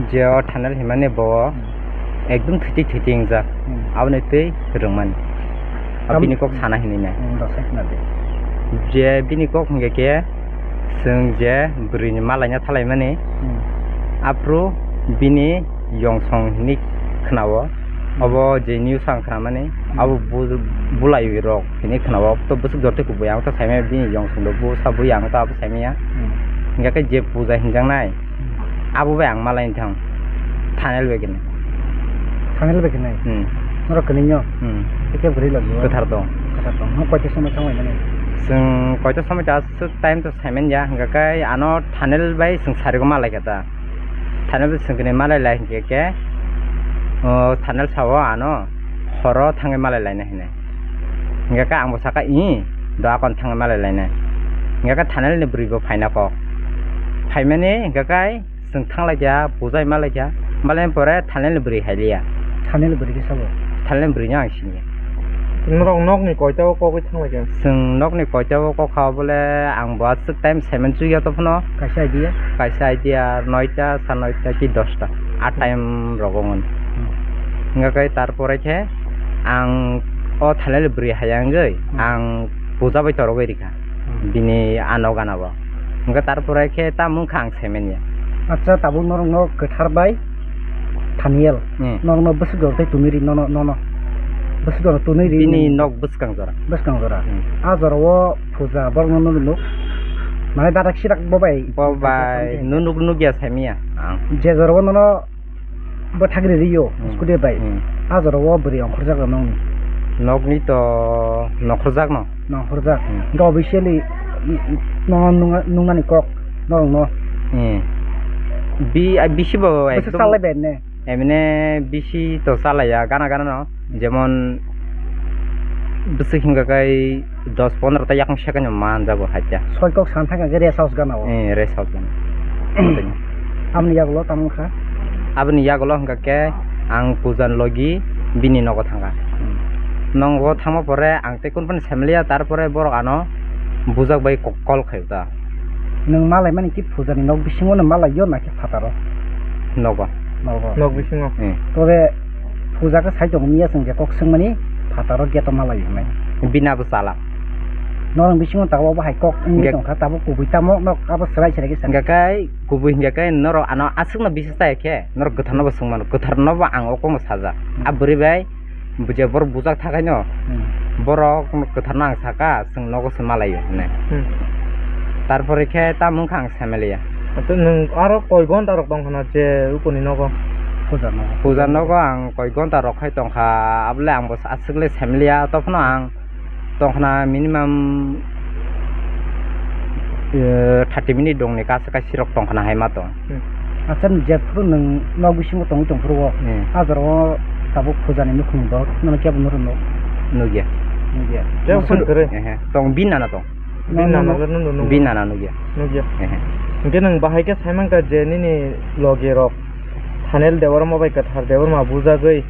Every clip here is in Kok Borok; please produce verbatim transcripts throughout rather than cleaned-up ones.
Je o Thanel himani bo Hmm. ekdum thwitwi thwitwi wngjak. Hmm. Aboni twi rwngmani. Tam- Bini kok sana hinwi nai. Hmm, dosai khna di. Je bini kok hingke ke chwng je bwrwini malaina thalaimani. Hmm. Aphuru bini yongsong hinwi khna-o. Hmm. Obo je news ang khnamani, Hmm. abo bu-, bulai rok hinwi khna-o. To bwswk jortwi kubui ang to saimaya bini yongsong do bu sa bui ang to abo saimaya. Hmm. Hingke ke je puja hinjaknai. Abo bai ang malai thang. Thanel bai kene. Thanel bai kene? Hmm. Norok kene nyo? Hmm. Eke bwrwi lagi o? Kwthar tong. Kwthar tong. Nang koita somoi thang laimani? Chwng koita somoi ta aswk time to saiman ya. Hingka khe ano Thanel bai chwng sarigo malai kha ta. Thanel bai chwng kene malai lai hingke ke, o, Thanel sao ano horo thangwi malai laina hinwi. Hingka khe ang bo saka, "Ih, do akon thangwi malai lainai." Hingka khe Thanel ni bwrwi bo phaina kok. Phaimani hingka khe chwng thang lai kha, pujai ma lai kha. Malai pore Thanel ni bwrwi hai liya. Thanel ni bwrwi khe sabo? Thanel ni bwrwi no ang sini. Norok nokni koita o kogwi thang lai kha? Chwng nokni koita o kok kha bole ang bo aswk time seven chukya to phano. Kaisa idea? Kaisa idea noita, sa noita ki dosta. A time rogo ngon. Hmm. Hingka khe tarpore khe ang o Thanel ni bwrwi hai wngwi Hmm. ang puja bai torogwi rikha. Hmm. Bini ano gana bo. Hingke tarpore khe tamo wngkha ang saiman ya. Acha, tabuk norok no kwthar bai Thaniel. Hmm. Norok no bwswk jora tei tonwi ri nono, nono. Bwswk jora tonwi ri Bini nono. Nok bwskang jora. Bwskang jora. Hmm. A jora o puja borok no nunu nuk. Mane dadak sirak bo bai. Bo bai nunuk nukya saimanya ang. Je jora o nono Bo thagri rio, Hmm. Scooty bai. Hmm. A jora o bwrwi ongkhorjak rok nokni. Nokni to nongkhorjak no. Nongkhorjak. Hmm. Hingke officially, mm, mm, no nung-, nungnani kok norok no. Hmm. Bi-, a, bisi bo Bwswk ekdom chalai bai ne? Emne bisi to chalaiya gana gana no. Jemon bwswk hingka kai dos pondro ta yakung second o manjago haikhe. Soi kok san thangkha khe rest house gana o. Eh, rest house gana. Aboni yagulo tamo wngkha? Aboni yagulo hingka khe ang puja ni logi bini nogo thangkha. Hmm. Nogo thangma pore ang tei kunu phano saimaliya, tarpore borok ano bujak bai ko-, call khaio ta. Nwng malaimani ki puja ni nok bisingo no malaio na khe phataro? Nogo. Nogo. Nok bisingo. Hmm. Tore Puja khe sai tongo miya chwng je kok swngmani phataro gate o malai hwnwi. Bini abo chala. Norok bisingo tabuk obo hai kok wngwi Hingke tongkha, tabuk kubui tamo nok abo swlai swlai khe sa. Hingke kai kubui hingke kai norok ano aswkno biswk chaya khe norok kwtharno bo swngmano, kwtharno bo ang o kokno sajak. Hmm. A bwrwi bai je borok bujak thakaino Hmm. borok kwtharno ang saka chwng nogo se malaio hwnwi. Hmm. Tarpore khe tamo wngkha ang saimaliya. Ato nwng aro koi gonta rok tongkha na je ukoni nogo? Puja nogo. Puja nogo ang koi gonta rok khai tongkha, abole ang bo aswk le saimaliya, tophano ang tongkhna minimum, eh, thirty minute dongni kaisa kaisa rok tongkhna hai ma tong. Hmm. Acha, jephuru nwng nok bisingo tongwi tongphuru o, Hmm. a jora o tabuk puja ni nukhung bo nono kebo nurun no? Nugya. Nugya. Kebo phone kwrwi? Ehe, tong bin nana tong. Bin nana le nung nung. Bin nana nugya. Nugya. Ehe. Hingke nwng bahai khe saimankha je nini logi rok Thanel Debbarma bai Kwthar Debbarma bujagwi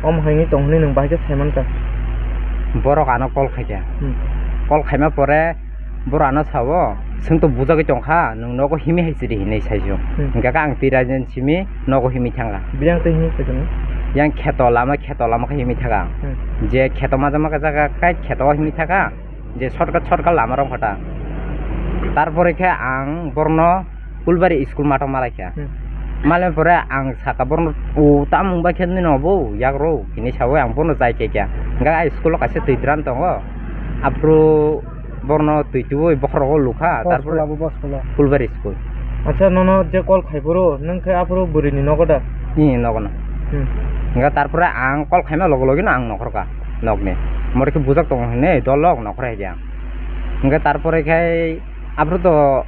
om haini tong hwnwi nwng bahai khe saimankha. Borok ano call khaikha. Hmm. Call khaima pore borok ano sao, "Chwng to bujagwi tongkha, nwng nogo himi hai chiri," hinwi saisio. Hmm. Hingkha khe ang twi raijani simi nogo himi thangkha. Biyang tei himi khaikha nw? Yang kheto lama, kheto lama khe himi thangkha ang. Hmm. Je kheto majama khe jaga kai kheto himi thangkha. Je shortcut, shortcut lama rok kha ta. Tarpore khe ang borno Kulbari school mato malai kha. Hmm. Malai pore ang saka borno, "O, tamung bai khe nini obo, yak rw," hini sawi ang borno jai khe kha. Hingke ai school o kaisa twi drum tongo. Aphuru borno twi tuwi bokhorok o lukha. Bos Tarpore pula bo, bos pula. Kulbari school. Acha, nono je call khai phuru, nwng khe aphuru bwrwi ni nogo da? Ee, nogo no. Hmm. Hingke tarpore ang call khaima loge loge no ang nokhor kha nokni. Mori khe bujak tongo hinwi dol lok nokhor hai khe ang. Hingke tarpore khe aphuru to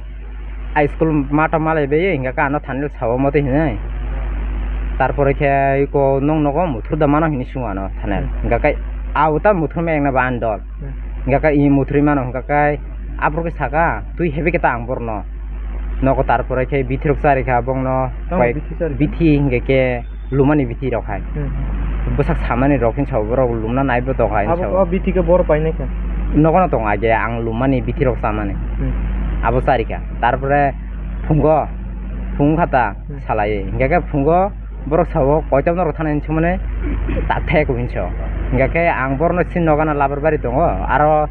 high school mato malai bai, hingke ano Thanel sao motwi hinwi. Tarpore khe iko nwng nogo muthur da mano hinwi swngo ano Thanel. Hmm. Hingke kai a uta muthur me engna ba ani dol. Hmm. Hingke kai i muthurwi mano hingke kai aphuru khe saka twi heavy khe ta ang borno. Nogo tarpore khe bithi rok chari kha bongno. Tamo koi bithi chari kha? Bithi hingke ke lumani bithi rok hai. Hmm. Bwsak samani rok hin sabo borok lumna naibo tok hai hin Abo sabo. O bithi khe bor painai kha? Nogo no tong age ang lumani bithi rok samani. Hmm. Abo chari kha. Tarpore phungo phung kha ta Hmm. salai. Hingkha khe phungo borok sao koitam norok thani hinwi songmani tak thai khe hinwi sao. Hingkha khe ang borokno sini nokana Labar bari tongo, aro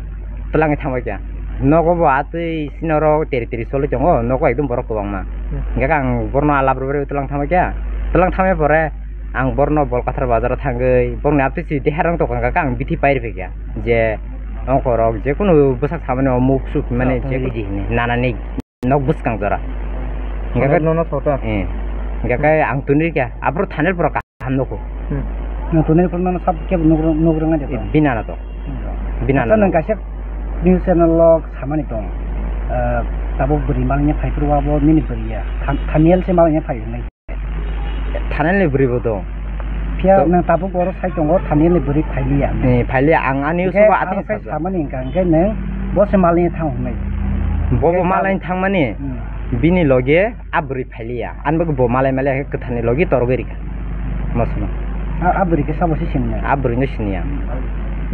twlangwi thangbai kha. Nogo bo atwi sini oro teri teri choli tongo, nogo ekdom borok kwbangma. Hmm. Hingkha khe ang borokno Labar bari twlang thangbai kha. Twlang thangbai pore ang borokno Bolkathar bazaro thangwi borokni atwi si deharang tongkha, hingkha khe ang bithi pai rwphaikha je ongkhorok jekunu bwsak samani o muk suk mani Sa je thangwi. Idi hinwi nanani. Nok bwskang jora. Hingkha khe Thanel nono sota. Eh. Hingkha khe ang tuni khe aphuru thanel pura kaham nukho. Hmm. Nwng tuni pura nono sab kebo nuk rwng, nuk rwng de. Eh, binana to. Hmm. Binana Acha nwng to. Kaisa news channel o samani tong. Eh, tabuk bwrwi malnya phai phuru abo nini bwrwi ya. Tham-, thumbnail se malnya phai hwnwi. Thanel ni bwrwi bo dong. Phiya To- nwng tabuk oro sai tongo, thani ni bwrwi phailiya. Ni phailiya, ang ani Hingkhe usugo aro atwng sai sajak. Samani hingka, hingkhe nwng bo se malni thang hwnwi. Bo bo Hingkhe malni tabuk thangmani, Hmm. bini loge a bwrwi phailiya. Ani bagwi bo malai malai khe kwtharni logi torogwi rikha. Mosono. A, a bwrwi khe sabo se siniya? A bwrwino siniya.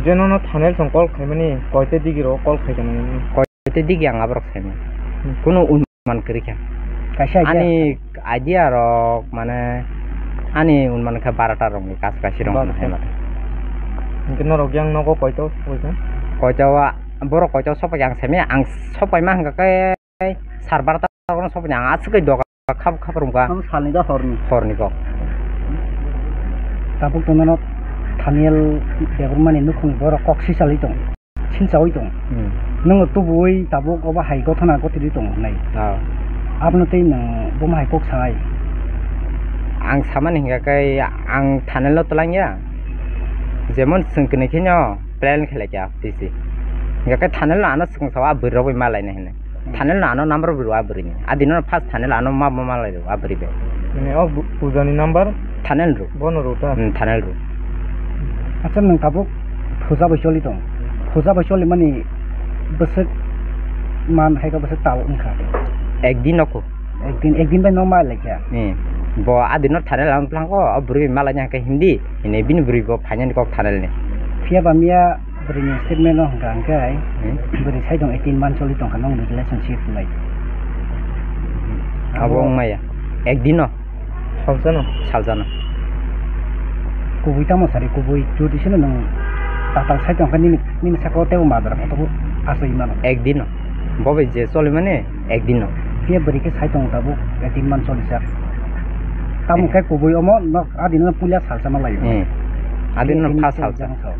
Je nono thanel song call khaimani, koite digi ro call khai khe nangmani? Koite digi ang aborok saimani. Hmm. Kuno un- man kwrwi kha. Kaisa idea. Ani idea rok mane ani unman kha barata rok ni kasu kasu rok Barata. Hai mate. Hingke norok yang nogo koito sokoi kha? Koito wa borok koito sopai ang semi ang sopai ma hingka khe sar barata rok no sopai ang aswk khe doga khap khap rum kha. Ang salni da horni. Horni kok. Tabuk tongmano Thaniel Debbarmani nukhungni borok kok sisalwi tong. Sinchawi tong. Hmm. Nwng tubui tabuk obo hai gothona gothidi tong nai. Ah. Abono tei nwng bomo hai kok sanai. Ang samani hingka khe ang thanel no twlang ya. Jemon chwng kwnwi khe no plan khlai kha tisi. Hingka khe thanel no ano chwng sawa bwrwi rok bai malai nai hinwi. Hmm. Thanel no ano number bwrwi wa bwrwi ni. Adi no first thanel ano ma ma malai rw wa bwrwi bai. Mane o bu-, puja ni number? Thanel rw. Bono rw ta? Hmm, thanel rw. Acha nwng tabuk puja bai choli tong. Puja bai choli mani bwswk man hai ka bwswk tal wngkha. Ekdin no kho. Ekdin, ekdin bai no malai kha. Hmm. Bo adin no thanel ang tlang ko, o bwrwi malai nya khe hindi. Ini bini bwrwi bo phainani kok thanel ni. Phiya ba miya Bwrwini statement no hwnkha hwnkhe, Hmm? Bwrwi sai tong eighteen month choli tongkha nongni relationship hwnwi. Abo wngmaya. Ekdino. Salsano. Salsano. Kubui tamo sari, kubui jodi sino nwng tatal sai tongkha nini, nini sakao teibo majra kotobo asoi mano. Ekdino. Bo bai je cholimani, Ekdino. Phiya bwrwi khe sai tongo tabuk, eighteen month choli sak. Tamo Eh. Khe kubui omo nok adino puila salsa ma laio. Eh. Adino Eighteen first month salsa. Jang sao.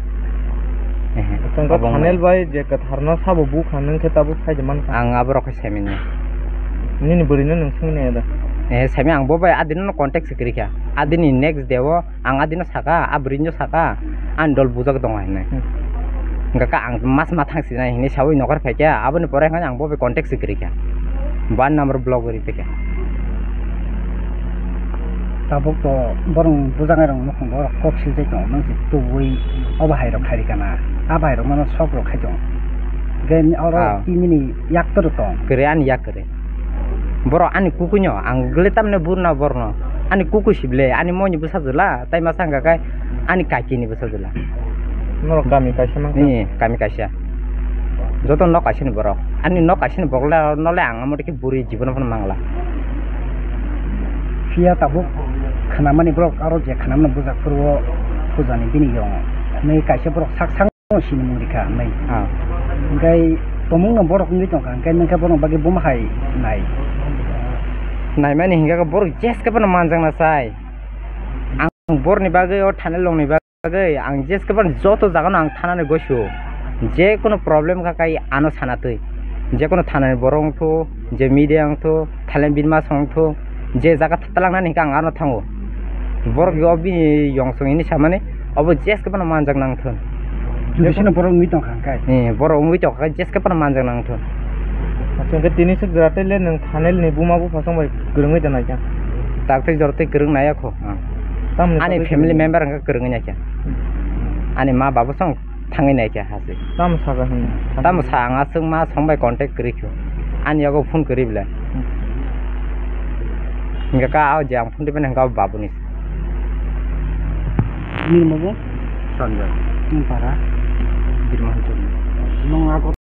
Eh. Tongkha Obo wngmaya. Thanel bai je kwtharno sabo bukha nwng khe tabuk sai de mankha. Ang aborok khe saimannya. Nini bwrwino nwng swngwi nai da? Eh, saimanya ang bo bai adino contact se kwrwi kha. Adini next day o Ang adino saka, a bwrwino saka, ani dol bujak tongo hinwi. Hmm. Hwnkha khe ang mas ma thang sinai hinwi saui nokar phaikha, aboni pore hwnkhai ang bo bai contact se kwrwikha. Bo ani number block rwi phaikha. Tabuk to borok bujaknai rok nukhung borok kok silchai tongo, nwng se tubui o bahai rok khairikha na, a bahai rok mano sok rok khai tongo. Hwnkhe oro Ah. Tinini yak toro tong. Kwrwi ani yak kwrwi. Borok ani kukuino ang gle tamni burna borno. Ani kuku sible, ani moini bwsa jwla, tai masa hwnkha khe ani kakini bwsa jwla. Norok kami kaisa mankha? Ee, kami kaisa. Joto nok kaisani borok. Ani nok kaisani borok le, no le ang amo khe buri jibono phano mangla. Phiya tabuk khnamani borok aro je khnamani bujak phuru o pujani bini yong. Hwnwi kaisa borok sak sang. Sinimung rikha hwnwi. Ah. Hwnkhe tomungno borok wngwi tongkha, hwnkhe nwngkhe borokni bagwi bomo hai nai. Naimani hwnkhe borok jeske phano manjakna chai. Ang borokni bagwi o thanai longni bagwi ang jeske phano joto jagano ang thanani goisu. Jekunu problem kha kai ano sana twi. Jekunu thanani borok wngthu, je media wngthu, Thailand bini masa wngthu, je jaga thalangnani hwnkhe ang ano thango. Borok o bini yongsong hini samani, obo jeske phano manjak nangthun. Jodi sino borok wngwi tongkha hwnkhe? Eh, borok wngwi tongkha, jeske phano manjak nangthun. Acha, hwnkhe tini swk jora tei le nwng Thanel ni buma bupha song bai kwrwngwi da naikha? Taktwi jora tei kwrwng naiya kho ang. Tamni Ani bagwi family kwrwngwi? Member hwnkhe kwrwngwi naikha. Hmm. Ani ma baba song thangwi naikha hasi. Tamo saka hwnwi? Tamo sa ang aswk ma song bai contact kwrwi kho. Ani yago phone kwrwi bwle. Hmm. Hingke ka o je ang phone tibini hingke o babuni. Nini mugo? Sanjay. Nini para? Birma Hujung. Nung ago